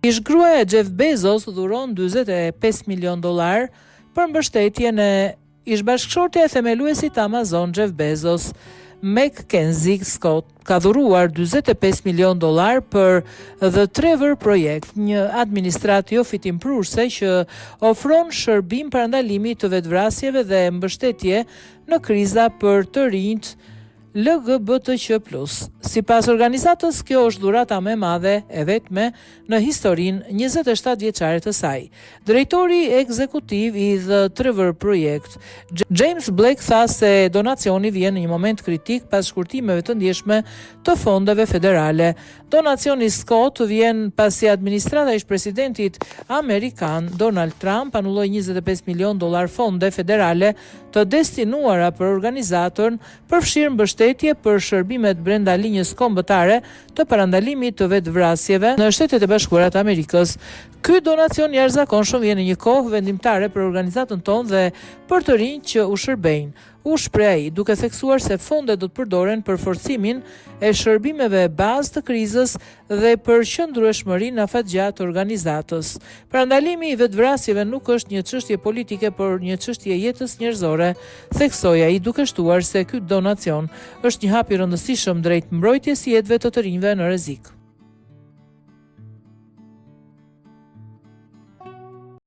Ish-gruaja e Jeff Bezos dhuron 45 milionë dollarë për mbështetjen e Ish-bashkëshortja e themeluesit të Amazon, Jeff Bezos, MacKenzie Scott, ka dhuruar 45 milionë dollarë për The Trevor Project, një administratë jofitimprurëse që ofron shërbim parandalimi të vetëvrasjeve dhe mbështetje në kriza për të rinjtë LGBTQ plus. Sipas organizatës, kjo është dhurata më e madhe e vetme në historinë 27 vjeçare të saj. Drejtori ekzekutiv i The Trevor Project, James Black tha se donacioni vjen në një moment kritik pas shkurtimeve të ndjeshme të fondeve federale. Donacioni i Scott vjen pasi administrata e ish-presidentit amerikan Donald Trump anulloi 25 milionë dollarë fonde federale të destinuara për organizatën, përfshirë mbështetje për shërbimet brenda linjës kombëtare të parandalimit të vetëvrasjeve në Shtetet e Bashkuara të Amerikës. Ky donacion i jashtëzakonshëm vjen në një kohë vendimtare për organizatën tonë dhe për të rinjtë që u shërbejnë, u shpreh ai, duke theksuar se fondet do të përdoren për forcimin e shërbimeve bazë të krizës dhe për qëndrueshmërinë afatgjatë të organizatës. Parandalimi i vetëvrasjeve nuk është një çështje politike, por një çështje e jetës njerëzore, theksoi ai, duke shtuar se ky donacion është një hap i rëndësishëm drejt mbrojtjes së jetëve të të rinjve në rrezik.